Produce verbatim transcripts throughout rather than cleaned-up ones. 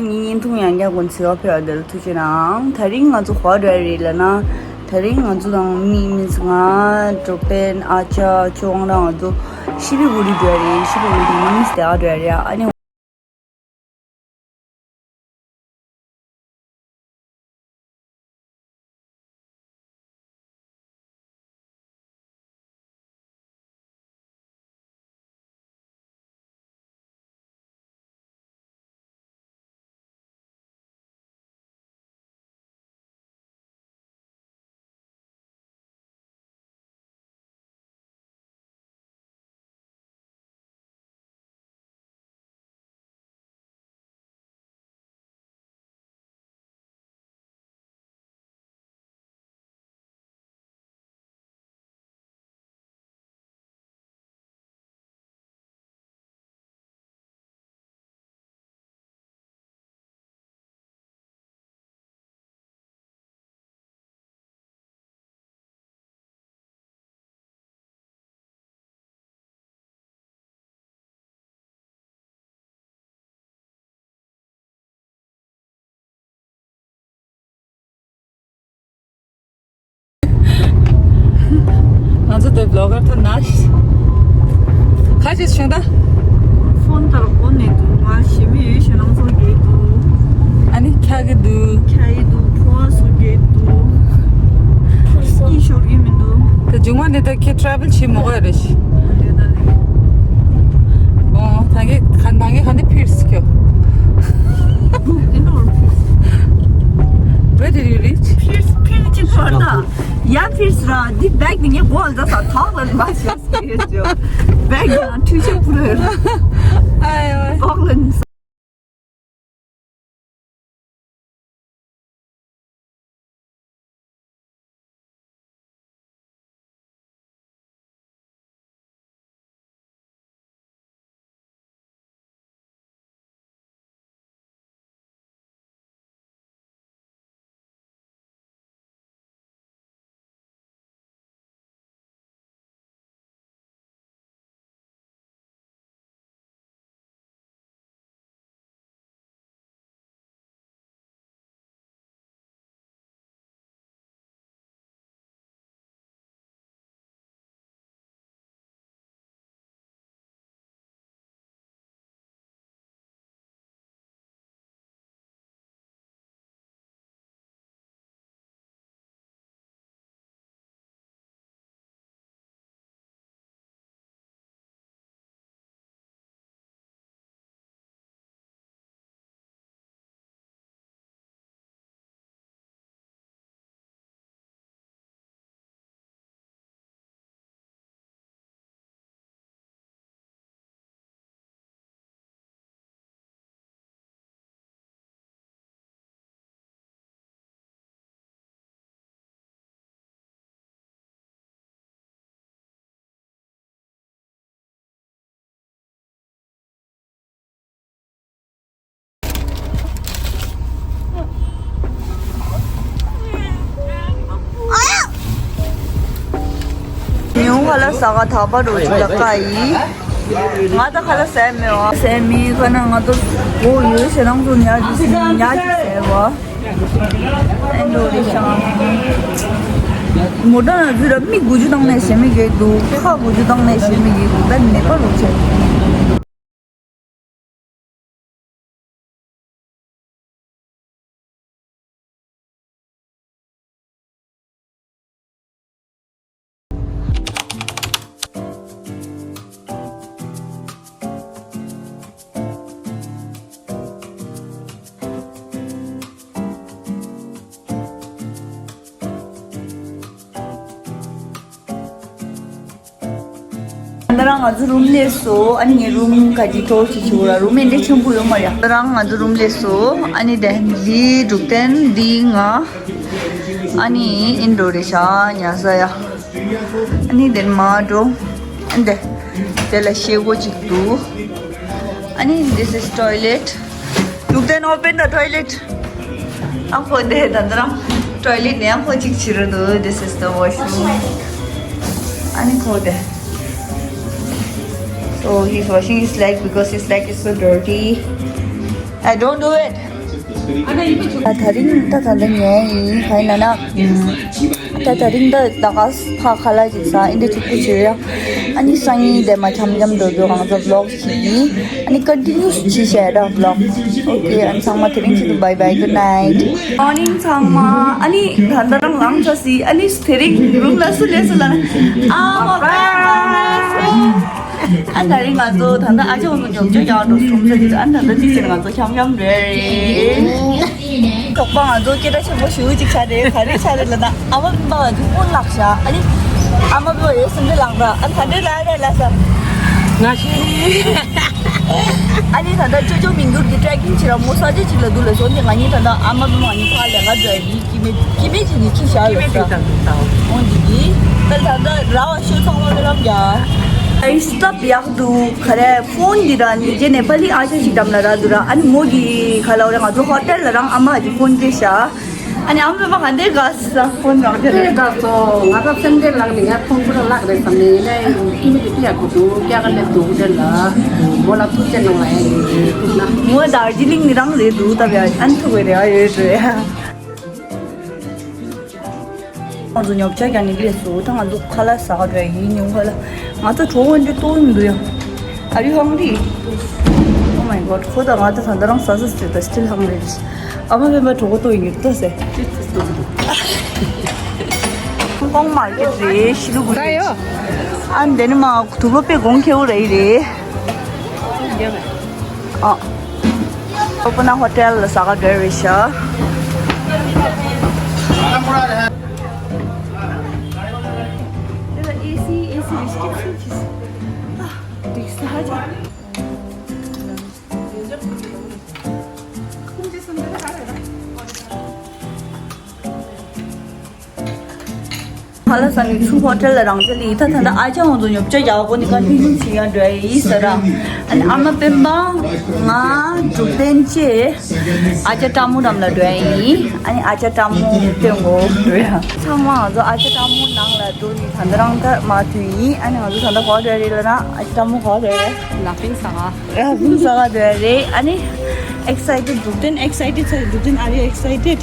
ངའི་བརྙན་ཐུང་ཡང་བསྐྱར་འགོ་འཛུགས་པ་ཕེབས་པ་དེ་ལ་ཐུགས་རྗེ་གནང་། དེ་རིང་ང་ཚོ་ག་པར་འགྲོ་ཡ་རེད་ལབ་ན། དེ་རིང་ང་ཚོ་དང་མི་མི་ང་འགྲོ་ཕན་ཨ་ཅག་ཆོས་དབང་རང་ང་ཚོ་ཤི་ལི་གུ་རི་འགྲོ་ཡ་རེད། ཤི་ལི་གུ་རི་མི་ནི་སི་དེ་ག་འགྲོ་ཡ་རེད། ཨ་ནི། ང་ཚོ་དེ་བི་ལོག་གར་ཐོན་ན་ཤི། ཁ་ཤས་བྱུང་ད། ཕོན་ལྟར་གོ་ནས་འདུག་ང་ཞི་མི་ཡོད་ཞེ་ནང་ཚོ་རྒྱས་འདུག་ཨ་ནི་ཁྱག་གི་འདུག་ཁྱག་གི་འདུག་ཕོ་བ་སུ་རྒྱས་འདུག་ཁྱི་ཤོར་གི་མི་འདུག་ད་འབྱུང་བ་འདི་ད་ཁྱི་ཊ་རེ་ཝལ་བྱེད་མ་དགོས་རེད་ཤི། འདི་ད་རེད། ཨོ་ད་གི་ག་ད་གི་ག་འདི་ཕིར་སི་ཁྱོ། Where did you reach? ཕིར་སི་ཕིར་སི་ཅིག་ཕར་ད། ཡ་ཕིར་སི་ར་འདི་བེག་འདི་ངའི་གོ་ལ་ད་ས་ཐག་ལ་མ་ཤེས་སི་ཡོད་ཅོ། བེག་ཡང་འཕྲུལ་ཆས་ཕུ་རོ་ཡོད། ཨ་ཡ་ཨ་ཡ། ཨོག་ལན། ཉུང་ཁ་ལ་ས་ག་ཐག་པ་རུ་ཅིག་ལ་ཀ་ཡི། ང་ད་ཁ་ལ་ཟས་མེད་བ། ཟས་མེད་ཁ་ན་ང་ད་གོ་ཡོད་ཞེ་རང་ཚོ་ཉ་ཉ་ཅིག་ཟས་བ། ཨེ་འགྲོ་རེ་ཤང་། མོ་ཊ་ན་ཚུར་མི་དགུ་བཅུ་བཏང་ནས་ཞེ་མི་གེ་འདུག་ཁ་དགུ་བཅུ་བཏང་ནས་ཞེ་མི་གེ་འདུག་ད་ནེ་པ་རུ་ཆེ། ད་རང་ང་ཚོ་རུམ་སླེབས་སོང་། ཨ་ནི་ངའི་རུམ་ག་ཅིག་ཊོར་ཅིག་བྱེད་དགོས་ར། རུམ་ཨེ་འདྲ་ཆེན་པོ་ཡོད་མ་རེད། ད་རང་ང་ཚོ་རུམ་སླེབས་སོང་། ཨ་ནི་དེ་འདི་འབྲུག་བསྟན་འདི་ང་། ཨ་ནི་ཨིན་འགྲོ་རེད་ཤག་ཉལ་ས་ཡ། ཨ་ནི་དེ་མ་འགྲོ། ཨ་ནི་དེ་དེ་ལ་ཤེལ་སྒོ་ཅིག་འདུག་ཨ་ནི་this is toilet. འབྲུག་བསྟན་open the toilet. ཨ་ཁོ་དེ་ད་ད་རང་ཊོའི་ལེཊ་ནས་ཨ་ཁོ་གཅིག་བྱེད་རོགས་འདུག This is the washroom. ཨ་ནི་ཁོ་དེ། So he's washing his leg because his leg is so dirty. I don't do it. ད་ད་རིང་ད་ད་ལྟ་ཉལ་ཡིན། ག་ཡིན་ན་ན། ད་ད་རིང་ད་ད་ག་ཕ་ཁ་ལ་ཅིག་ས་ཨིན་དྲ་ཅིག་པུ་བྱོས་ཡ། ཨ་ནི་སང་ཉིན་དེ་མ་འཆམ་འཆམ་འགྲོ་འགྲོ་གང་ཟག་vlog ཞིག་ཡིན། ཨ་ནི་continuous ཅིག་བྱས་ར་vlog. Okay, ཨ་ནི་ཚང་མ་དེ་རིང་ཆེད་དུ་bye bye, good night. Morning ཚང་མ། ཨ་ནི་ད་ལྟ་རང་ལངས་ཚར་སི། ཨ་ནི་དེ་རིང་རུམ་ལ་སུ་སླེབས་སུ་ལ་ན། ཨ་མ་པ། ཨ་ད་རིང་ང་ཚོ་ད་ལྟ་ཨ་ཅག་ངོ་ཚོ་ཉོབ་ཅོ་རྒྱག་འགྲོ་སོང་ཚར་གི། ཨ་ད་ལྟ་ཅིག་ཅིག་ང་ཚོ་འཆམ་འཆམ་འགྲོ་ཡ་རེད། གྲོགས་པོ་ང་ཚོ་སྐད་གྲགས་ཆེན་པོ་ཞེ་པོ་ཅིག་ཆགས་རེད། ག་རེ་ཆགས་རེད་ལབ་ན། ཨ་མ་སྤུན་པ་ང་ཚོ་ཕོན་བརླགས་ཤག་ཨ་ནི་ཨ་མ་སྤུན་པ་ཡོད་སེམས་ཁྲལ་ལངས་ར། ཨ་ད་འདྲེ་ལ་ར་ལ་ས། ང་ཤེས་རེད། ཨ་ནི་ད་ལྟ་ཅོ་ཅོ་མི་འགྱུར་གྱི་trekking བྱེད་ར་མོ་ས་ཆ་ཅིག་ལ་འདུག་ལ་སོང་སྟེ། ང་གཉིས་ད་ལྟ་ཨ་མ་སྤུན་པ་ང་གཉིས་ཕར་ལས་ཀ་འགྲོ་ཡ་ཡིན། སྐྱེ་དམན་སྐྱེ་དམན་ཅིག་གིས་ཁྱི་ཞག་ལ་ས། འོང་འདི་གི་ད་ལྟ་ད་ར་བ་ཤོད་ཚང་མ་ར་རམ་ཡ། ཨ་ནི་སྟབས་ཡག་འདུག་ག་རེ་ཕོན་འདི་ར་ནི་རྗེས་ནས་པ་ལི་ཨ་ཅག་ཞིག་འགྲམ་ལ་ར་འདུག་ར། ཨ་ནི་མོ་གི་ག་ལ་འོ་ར་ང་ཚོ་ཧོ་ཊེལ་ལ་རང་ཨ་མ་གི་ཕོན་སྤྲད་ཤག་ཨ་ནི་ཨ་མ་སྤུན་པ་ག་འདྲས་དགའ་ས་ཕོན་རང་སྤྲད་རེད། དགའ་སོང་། ང་ཚོ་སེམས་ཁྲལ་ལངས་ནས་ང་ཕོན་པུ་ར་བརླག་རེད་བསམ་ནས་ཡིན་ནའི་ཀི་མི་དེ་ཏི་ཡ་གོ་འདུག་སྐྱ་ག་ལེབ་འདུག་དེ་ལ་མོ་ལ་ཐུགས་རྗེ་གནང་ལ་ཡ་ཡིན་ཐུག་ན། མོ་དར་ཇི་ལིང་ནི་རང་རེད་འདུག་ད་བ་ཡ་ཨ་ནི་ཐུག་བས་རེད་ཨ་ཡོད་རེད། ང་ཚོ་ཉོ་ཆ་རྒྱག་ནི་སླེབས་སོང་། ད་ང་ཚོ་ཁ་ལག་ཟ་ག་འགྲོ་ཡ་ཡིན། ཉུང་ཁ་ལག་ང་ཚོ་གྲོགས་པོ་འདི་ལྟོགས་ཡོང་འདུག་ཡ། Are you hungry? Oh my god. ཁོ་ད་ང་ད་ད་ད་རང་ཟ་ཟ་ཟེར་ད་still hungry རེད། ཨ་མ་སྤུན་པ་གྲོགས་པོ་ལྟོགས་ཡོང་གི་ལྟོས་ཟེར། ཧོང་ཀོང་མར་ཀེ་ཊི་རེད། ཤི་ལུ་གུ་ད་ཡོ། ཨ་འདི་ནི་མ་དུག་ལོ་པའི་གོང་ཁེའུ་རེད་རེད། ཨ། ཨོ་པ་ན་ཧོ་ཊེལ་ལ་ཟ་ག་འགྲོ་རེད་ཤག་ཧ་ལ་ས་ནི་ཚུ་ཧོ་ཊེལ་ལ་རང་ཅག་ལི་ད་ད་ད་ཨ་ཅག་ང་ཚོ་ཉོ་ཆ་རྒྱག་གོ་ནི་ཀ་ཐུང་ཐུང་ཞིག་ཡང་འགྲོ་ཡ་ཡིན་ཟེར་ར། ཨ་ནི་ཨ་མ་སྤེན་པ་ང་འབྲུག་བསྟན་བཅས་ཨ་ཅག་ཀྲ་མོ་འགྲམ་ལ་འགྲོ་ཡ་ཡིན། ཨ་ནི་ཨ་ཅག་ཀྲ་མོ་སྟོན་གོ་འགྲོ་ཡ། ཚང་མ་ང་ཚོ་ཨ་ཅག་ཀྲ་མོ་ནང་ལ་འགྲོ་ནི་ད་ད་རང་ད་མ་ཐུག་ཡིན། ཨ་ནི་ང་ཚོ་ད་ད་གོ་འགྲོ་ཡ་རེད་ལ་ན། ཨ་ཅག་ཀྲ་མོ་གོ་འགྲོ་ཡ་རེད། ལ་ཕིང་ས་ག་ལ་ཕིང་ས་ག་འགྲོ་ཡ་རེད། ཨ་ནི་excited འབྲུག་བསྟན་excited ས་འབྲུག་བསྟན། Are you excited?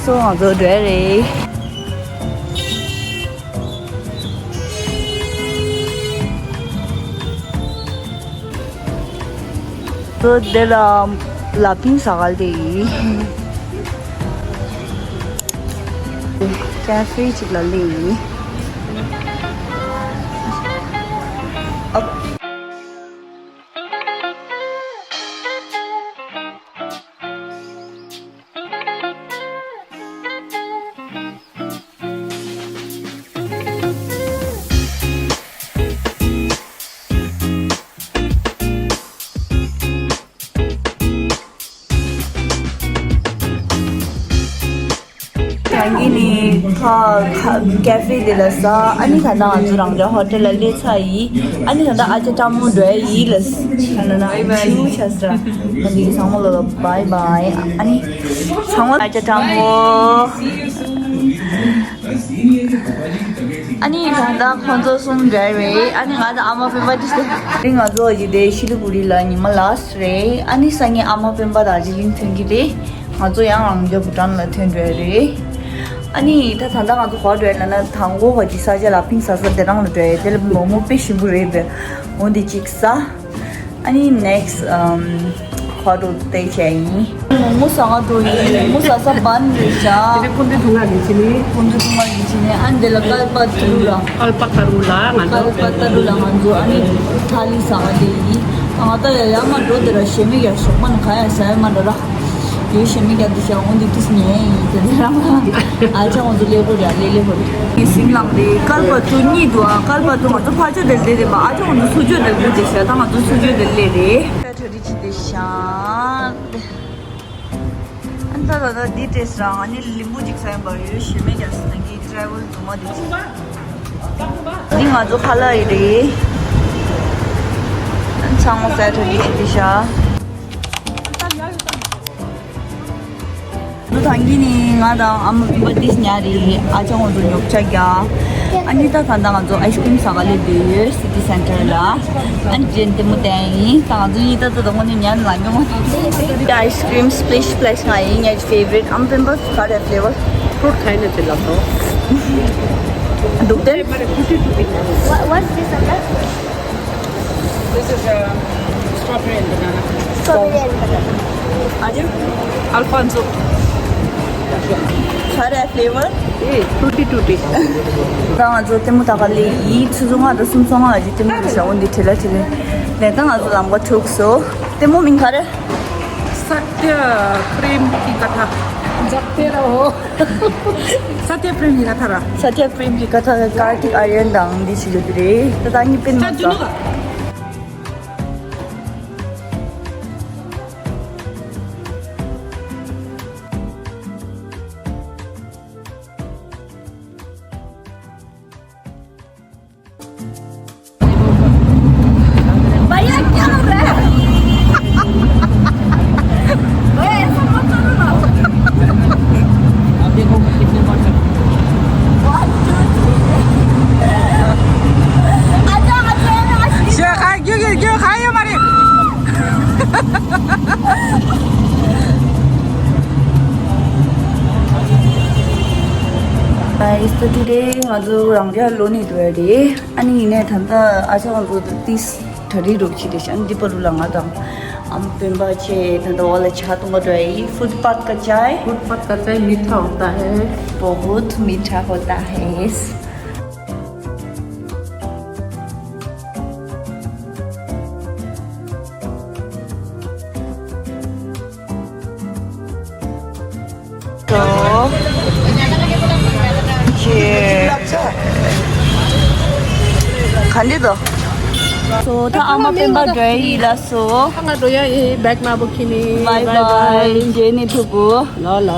སོ་ང་ཚོ་འགྲོ་ཡ་རེད། ཚོ་འདི་ལ་ལ་ཕིང་ས་ག་ལ་དེ་ཡིན། ཀ་ཧྥེ་ཅིག་ལ་སླེབས་ཡིན། རང་གི་ནི་ཁ་ཁ་ཀ་ཧྥེ་དེ་ལ་ཟ། ཨ་ནི་ད་ལྟ་ང་ཚོ་རང་རེ་ཧོ་ཊེལ་ལ་སླེབས་ཚར་ཡིན། ཨ་ནི་ད་ལྟ་ཨ་ཅག་ཀྲ་མོ་འགྲོ་ཡ་ཡིན་ལ། ད་ལྟ་ང་ཚོ་ཆུ་ཆ་ས། ང་འདི་གི་ཚང་མ་ལོ་ལ་bye bye། ཨ་ནི་ཚང་མ་ཨ་ཅག་ཀྲ་མོ། ཨ་ནི་ད་ལྟ་ཁོང་ཚོ་གསུམ་འགྲོ་རེད། ཨ་ནི་ང་དང་ཨ་མ་སྤེན་པ་དེ་སྟེ། ཨ་ནི་ང་ཚོ་ཨ་ཅི་དེ་ཤི་ལི་གུ་རི་ལ་ཉི་མ་last རེད། ཨ་ནི་སང་ཉིན་ཨ་མ་སྤེན་པ་དར་ཇི་ལིང་ཐོན་གྱི་རེད། ང་ཚོ་ཡང་རང་རྒྱ་བྷུ་ཊན་ལ་ཐོན་འགྲོ་རེད། ཨ་ནི་ད་ད་ལྟ་ང་ཚོ་ག་པར་འགྲོ་ཡ་ལབ་ན། དང་པོ་ཨ་ཅི་ས་ཆ་ལ་ཕིང་ས་ས་དེ་རང་ལ་འགྲོ་ཡ། དེ་ལ་མོག་མོག་དཔེ་ཞིམ་པོ་རེད་པས། འོ་འདི་གཅིག་ཟ། ཨ་ནི་next ཨམ་ཁ་རུ་དེ་བྱས་ཡིན། མོག་མོག་ཟ་ག་འགྲོ་ཡིན། མོག་མོག་ཟ་ས་བན་རེད་ཤག་དེ་ནས་ཀུན་འདུས་ཐུང་ང་གི་ཆི་ནི། ཀུན་འདུས་ཐུང་ང་གི་ཆི་ནི། ཨ་ནི་དེ་ལ་ཀལ་པ་ཏ་རུ་ར། ཀལ་པ་ཏ་རུ་ལ་ང་ཚོ། ཀལ་པ་ཏ་རུ་ལ་ང་ཚོ་ཨ་ནི་ཐ་ལི་ཟ་ག་དེ་ཡིན། ང་ད་ཡ་ཡ་མ་འགྲོ་དེ་ར་ཞེ་མི་ཡ་ཞོགས་པ་ནི་ག་ཡ་ཟ་ཡ་མ་འགྲོ་ར། ཡོད་ཞེ་མི་རྒྱ་དུ་ཞག་འོང་དུས་དུས་ཉན་ཡིན་དེ་དེ་རང་ཨ་ཅག་ང་ཚོ་ལེ་ཧོ་ར་ལེ་ལེ་ཧོ་ར། ངས་སིང་ལང་རེད། ཀལ་པ་ཏུ་གཉིས་འདུག་ཨ། ཀལ་པ་ཏུ་ང་ཚོ་ཕ་ཆོ་དེ་ལེ་རེད་པ། ཨ་ཅག་ང་ཚོ་སུ་ཆོ་དེ་ལེ་དེ་ཤ་ད་ང་ཚོ་སུ་ཆོ་དེ་ལེ་རེད། ད་ད་རི་ཆི་དེ་ཤ། ཨ་ད་ད་ད་འདི་ཏེས་རང་ཨ་ནི་ལིམ་བུ་ཅིག་ས་ཡོང་པ་ཡོད་ཞེ་མི་རྒྱ་སི་ན་གི་ཏྲེ་ཝལ་དུ་མ་དེ་ཅི། འདི་ང་ཚོ་ཁ་ལག་ཡི་རེད། ཚང་མ་ས་ད་རི་ཆི་དེ་ཤ། ད་གིན་ནི་ང་དང་ཨ་མ་སྤུན་པ་ཏིས་ཉ་རེད། ཨ་ཅག་ང་ཚོ་ཉོ་ཆ་རྒྱག་ཨ་ནི་ད་ད་ལྟ་ང་ཚོ་ཨའི་སི་ཀྲིམ་ཟ་ག་སླེབས་བསྡད་ཡོད། སི་ཊི་སེན་ཊར་ལ། ཨ་ནི་རྗེས་ལྟད་མོ་བལྟས་ཡིན། ད་ང་ཚོ་གཉིས་ད་ད་དུང་ནི་ཉན་ལ་ཉོ་མ་ཐུབ། ཨའི་སི་ཀྲིམ་སི་པི་ལེ་ཤི་ཕི་ལེ་ཤི་ང་ཡིན། ངའི་ཕེ་ཝ་རི་ཊི། ཨ་མ་སྤུན་པ་ག་རེ་ཕི་ལེ་ཝར། ཕུ་རུ་ཊི་ཁ་ཡིན་ན་ཅི་ལབ་དོ། འདུག་སྟེ། What, what's this, Uncle? This is, um, strawberry and banana. Strawberry and banana. Alfonso. ག་རེ་ཕི་ལེ་ཝར། ཨེ། ཊུ་ཊི་ཊུ་ཊི། ད་ང་ཚོ་ལྟད་མོ་ལྟ་ག་སླེབས་ཡིན། ཆུ་ཚོད་ལྔ་དང་སུམ་ཅུ་སོ་ལྔ་ལ་ཅིག་ལྟད་མོ་དེ་ཞག་འོང་འདི་བྲེལ་ལ་བྲེལ་ལ། ལས་ད་ང་ཚོ་ལམ་ཁ་ཐུག་སོང་། ལྟད་མོ་མིང་ག་རེ། सत्य प्रेम की कथा। जगते रहो। सत्य प्रेम की कथा रहा। सत्य प्रेम की कथा कार्तिक आर्यन དང་འདི་བྱེད་རྒྱུ་དེ་རེད། ད་ད་གཉིས་པིན་མ་ས། भैया, क्या हो रहा है? भैया, ऐसा मत करो ना। अब देखो, कितने बार चल। One, two, three। अच्छा, अच्छा, अच्छा। क्या खाए? क्यों, क्यों, क्यों खाए हमारे? Guys, so today ང་ཚོ་རང་རྒྱལ་ལོ་ནས་འགྲོ་ཡ་རེད། ཨ་ནི་ཡིན་ནའི་ད་ལྟ་ཨ་ཅག་ང་ཚོ་ཏིས་གྲ་སྒྲིག་རོགས་བྱེད་དེ་ཤ་འདི་པ་རུ་ལ་ང་དང་ཨམ་སྤེན་པ་ཆེ་ད་ལྟ་འོག་ལ་ཇ་འཐུང་ག་འགྲོ་ཡ་ཡིན། फुटपाथ का चाय। फुटपाथ का चाय मीठा होता है। बहुत मीठा होता है। ག་འདྲ་འདུག་སོ་ད་ཨ་མ་སྤེན་པ་འགྲོ་ཡི་ལ་སོ། ཨ་ང་འགྲོ་ཡ་ཡི་བེག་དམར་པོ་ཁྱེར་ནི། བའི་བའི། རྗེས་ནས་ཐུག་གོ་ལ་ལ།